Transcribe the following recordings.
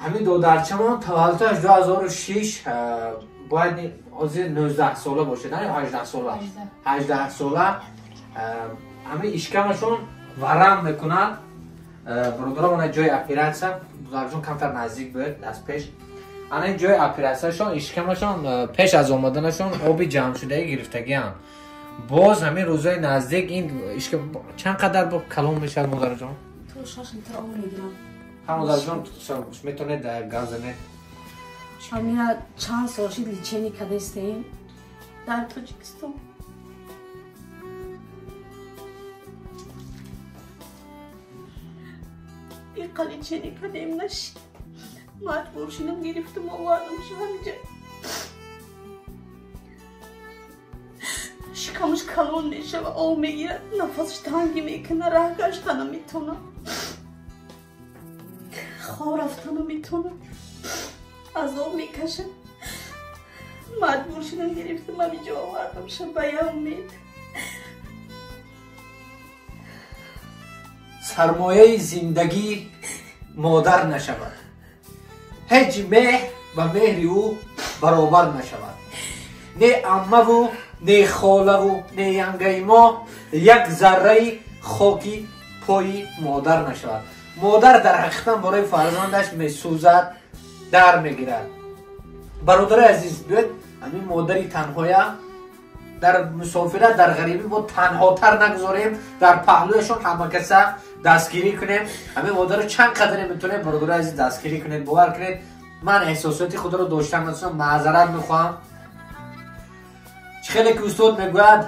Ҳамин додарчамон таваллудаш 2006, бояд ҳозир 19 сола бошад, 18 сола. 18 сола. Ҳамин ишкамашон варам мекунад. Бародарам, ана ҷои оператсия, додарҷон камтар наздик буд аз пеш. Ана ин ҷои оператсияшон, ишкамашон пеш аз омаданашон оби ҷамъшудаги гирифтагианд. Боз ҳамин рӯзои наздик ин ишкам чанд қадар бо калон мешавад, модарҷон? То 6 литр об мегирам. Ҳа, модарҷон, метавонед гап занед. Ҳамина чанд сол шид лечение кардастем дар Тоҷикистон. Иқа лечение кардем, нашид. Маҷбур шудам, гирифтам, овардам ҳамиҷа. Шикамаш калон мешава, об мегирад, нафасаш танги мекунад, раҳ гашта наметавонад, хоб рафта наметавонад, азоб мекашад. Маҷбур шудам, гирифтам, ҳамиҷа овардам, ба я умед. Сармояи зиндагӣ модар нашавад, ҳеҷ меҳр ба меҳри ӯ баробар нашавад. Не аммаву не холаву не янгаи мо як зарраи хоки пои модар нашавад. Модар дар ҳақиқатан барои фарзандаш месӯзад, дар мегирад. Бародари азиз, биёед ҳамин модари танҳоя дар мусофират, дар ғарибӣ мо танҳотар нагузорем, дар паҳлӯяшон ҳамакаса дастгирӣ кунем. Ҳамин модарро чанд қадре метавонем, бародари азиз, дастгирӣ кунед. Бовар кунед, ман эҳсосоти худро доштам, натонам, маъзарат мехоҳам. Чӣ хеле ки устод мегӯяд,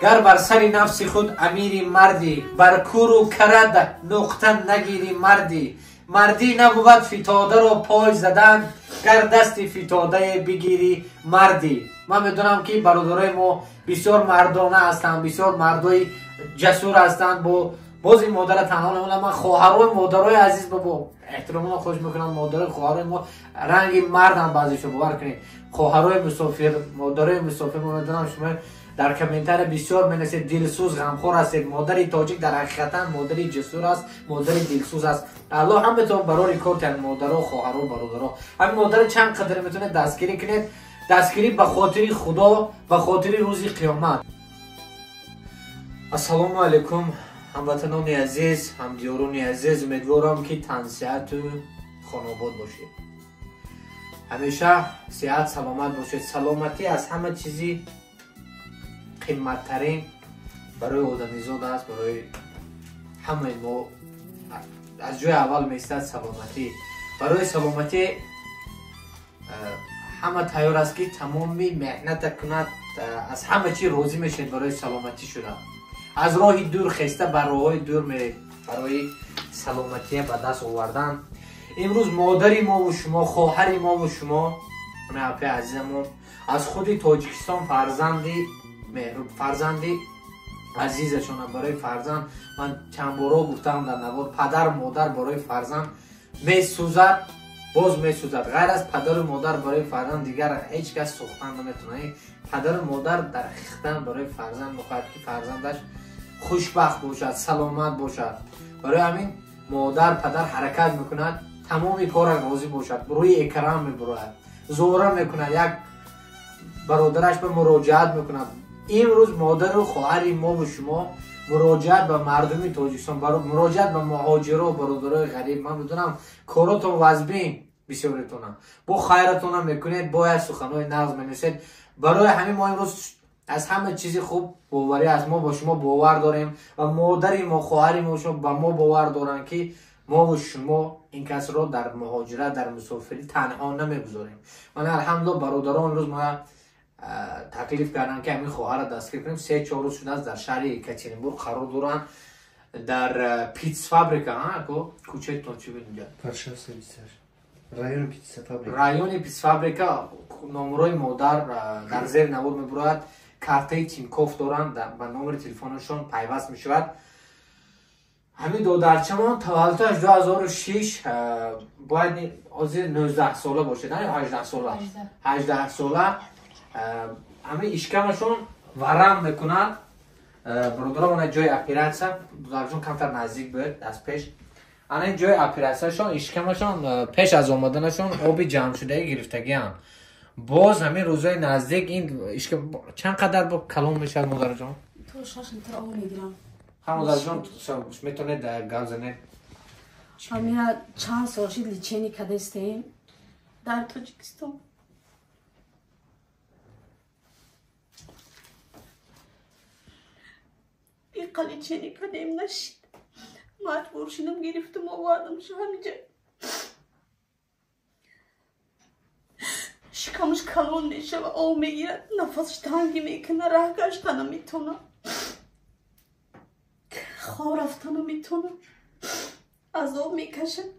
гар бар сари нафси худ амири мардӣ, бар куру карад нуқта нагири мардӣ. Мардӣ набувад фитодаро пой задан, гар дасти фитодае бигирӣ мардӣ. Ман медонам, ки бародарои мо бисёр мардона ҳастанд, бисёр мардои ҷасур ҳастанд. Бо боз ин модара танҳо намонам, ман хоҳарои модарои азиз бо эҳтиромона хоҳиш мекунам, модарои хоҳарои мо ранги мардам баъзешо, бовар кунед. Хоҳарои мусофир, модарои мусофир, мо медонам, шумо дар комментария бисёр менависед, дилсӯз, ғамхор ҳастед. Модари тоҷик дар ҳақиқатан модари ҷасур аст, модари дилсӯз аст. Аллоҳ ҳаматон барори кор кунад, модаро, хоҳаро, бародаро. Ҳамин модарро чанд қадре метавонед дастгирӣ кунед, дастгирӣ ба хотири Худо, ба хотири рӯзи қиёмат. Ассалому алайкум, ҳамватанони азиз, ҳамдиёрони азиз. Умедворам, ки тансиҳату хонобод бошед, ҳамеша сиҳат саломат бошед. Саломатӣ аз ҳама чизи қимматтарин барои одамизод аст, барои ҳамаи мо аз ҷои аввал меистад саломатӣ. Барои саломатӣ ҳама тайёр аст, ки тамоми меҳната кунад, аз ҳама чи розӣ мешавед барои саломатӣ шуда. Аз роҳи дур хеста ба роҳҳои дур меред барои саломатия ба даст овардан. Имрӯз модари мову шумо, хоҳари мову шумо, апи азизамон аз худи Тоҷикистон, фарзанди меҳруб, фарзанди азизашона. Барои фарзанд ман чанд боро гуфтам дар навор, падар модар барои фарзанд месӯзад, боз месӯзад. Ғайр аз падару модар барои фарзанд дигар ҳеҷ кас сӯхтан наметавонад. Падару модар дар ҳақиқатан барои фарзанд мехоҳад, ки фарзандаш хушбахт бошад, саломат бошад. Барои ҳамин модар, падар ҳаракат мекунад, тамоми кораш розӣ бошад, рӯи экран мебурояд, зора мекунад, як бародараш ба муроҷиат мекунад. Имрӯз модару хоҳари мову шумо муроҷиат ба мардуми Тоҷикистон, муроҷиат ба муҳоҷиро, бародарои ғариб. Ман медонам, коротон вазбин бисёретонам, бо хайратонам мекунед, бояд суханҳои нағз менависед. Барои ҳамин мо имрӯз аз ҳама чизи хуб боварӣ аз мо ба шумо бовар дорем ва модари мо, хоҳари мо шумо ба мо бовар доранд, ки мову шумо ин касро дар муҳоҷират, дар мусофирӣ танҳо намегузорем. Ман алҳамдулилла, бародарон имрӯз мо таклиф карданд, ки ҳамин хоҳарро дастгир кунем. 3-4 рӯз шудааст, дар шаҳри Екатеринбург қарор доранд, дар Птицфабрика. Кӯчаи чӣ буд инҷа? Райони Птицфабрика. Райони Птицфабрика. Номерои модар дар зери навор мебурояд. Картаи Тинькофф доранд, ба номери телефонашон пайваст мешавад. Ҳамин додарчамон таваллудаш 2006, бояд ҳозир 19 сола бошад, 18 сола. 18 сола. Ҳамин ишкамашон варам мекунад. Бародарам, ана ҷои оператсия, додарҷон камтар наздик буд аз пеш. Ана ҷои оператсияшон, ишкамашон пеш аз омаданашон оби ҷамъшудаги гирифтагианд. Боз ҳамин рӯзои наздик ин ишкам чанд қадар бо калон мешавад, модарҷон? То 6 литр об мегирам. Ҳа, модарҷон, метавонед гап занед. Ҳамина чанд сол шид лечение кардастем дар Тоҷикистон. Иқа лечение кардем, нашид. Маҷбур шудам, гирифтам, овардам ҳамиҷа. Шикамаш калон мешава, об мегирад, нафасаш танги мекунад, раҳ гашта наметавонад, хоб рафта наметавонад, азоб мекашад.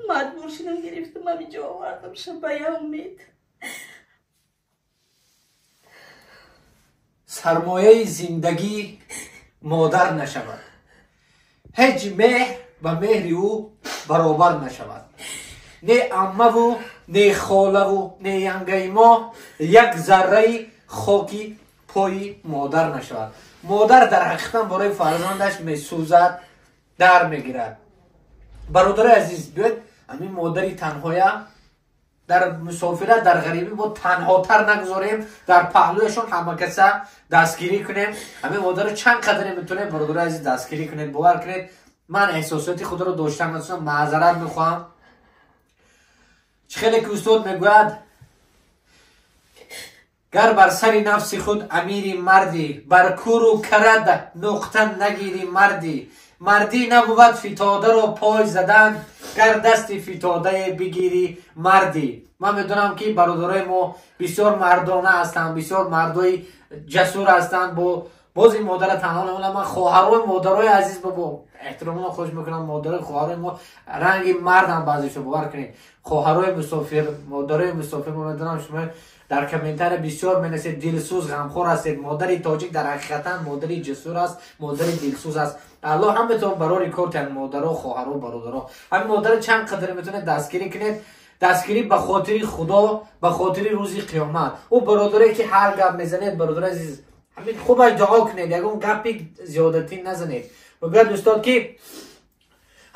Маҷбур шудам, гирифтам, ҳамиҷа овардам ба я умед. Сармояи зиндагӣ модар нашавад, ҳеҷ меҳр ба меҳри ӯ баробар нашавад. Не аммаву не холаву не янгаи мо як зарраи хоки пои модар нашавад. Модар дар ҳақиқатан барои фарзандаш месӯзад, дар мегирад. Бародари азиз, биёед ҳамин модари танҳоя дар мусофират, дар ғарибӣ мо танҳотар нагузорем, дар паҳлӯяшон ҳамакаса дастгирӣ кунем. Ҳамин модарро чанд қадре метавонем, бародари азиз, дастгирӣ кунед. Бовар кунед, ман эҳсосоти худро доштам, маъзарат мехоҳам. Чӣ хеле ки устод мегӯяд, гар бар сари нафси худ амири мардӣ, бар куру карад нуқта нагири мардӣ. Мардӣ набувад фитодаро пой задан, гар дасти фитодае бигирӣ мардӣ. Ман медонам, ки бародарои мо бисёр мардона ҳастанд, бисёр мардои ҷасур ҳастанд. Бо боз ин модара танҳо намонам, ман хоҳарои модарои азиз бо эҳтиромона хоҳиш мекунам, модарои хоҳарои мо ранги мардам баъзешо, бовар кунед. Хоҳарои мусофир, модарои мусофир, мо медонам шумо дар комментария бисёр менависед, дилсӯз, ғамхор ҳастед. Модари тоҷик дар ҳақиқатан модари ҷасур аст, модари дилсӯз аст. Аллоҳ ҳаматон барори кор тиҳад, модаро, хоҳаро, бародаро. Ҳамин модарро чанд қадре метавонед дастгирӣ кунед. Дастгирӣ ба хотири Худо, ба хотири рӯзи қиёмат. Ӯ бародаре ки ҳар гап мезанед, бародари азиз, ҳамин хубаш дуо кунед, ягон гапи зиёдатӣ назанед. Мегӯяд устод, ки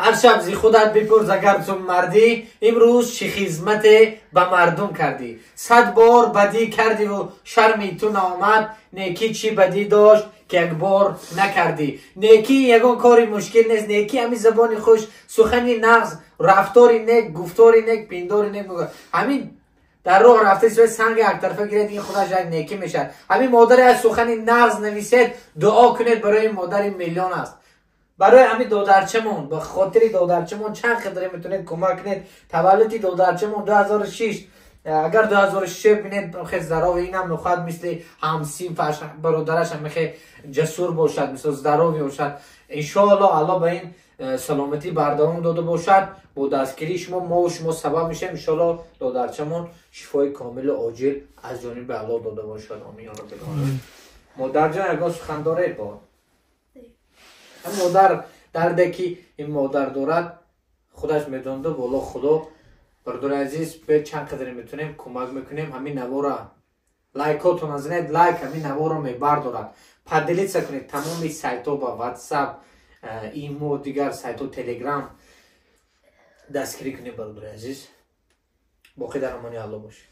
ҳар шаб зи худат бипурс, агар ту мардӣ, имрӯз чӣ хизмате ба мардум кардӣ. 100 бор бадӣ кардиву шарми ту наомад, некӣ чӣ бадӣ дошт, ки як бор накардӣ. Некӣ ягон кори мушкил нест, некӣ ҳамин забони хуш, сухани нағз, рафтори нек, гуфтори нек, пиндори нек. Ҳамин дар роҳ рафта сӯи санги яктарафа гиред, ин худаш як некӣ мешавад. Ҳамин модаре аз сухани нағз нависед, дуо кунед барои модари миллион аст. Барои ҳамин додарчамон, ба хотири додарчамон чанд қадре метавонед кӯмак кунед. Таваллуди додарчамон 2006, агар 2006 бинед, хеле здоровый, инам мехоҳад мисли ҳамсинфаш, бародараш ҳам мехоҳад ҷасур бошад, мисол здоровый бошад. Иншоаллоҳ Аллоҳ ба ин саломатӣ бардавом дода бошад. Бо дастгирии шумо мо шумо сабаб мешавем, иншоаллоҳ додарчамон шифои комилу оҷил аз ҷониби Аллоҳ дода бошад. Омин ё раббил оламин. Модарҷон, ягон сухан доред? Бо модар дарде ки ин модар дорад, худаш медонад, боло Худо. Бародари азиз, бе чанд қадре метавонем кӯмак мекунем. Ҳамин навора лайкотон назанед, лайк ҳамин наворо мебардорад. Поделиться кунед тамоми сайтҳо ба WhatsApp, имо, дигар сайтҳо, Telegram дастгирӣ кунед, бародари азиз. Боқӣ дар амони Аллоҳ бошед.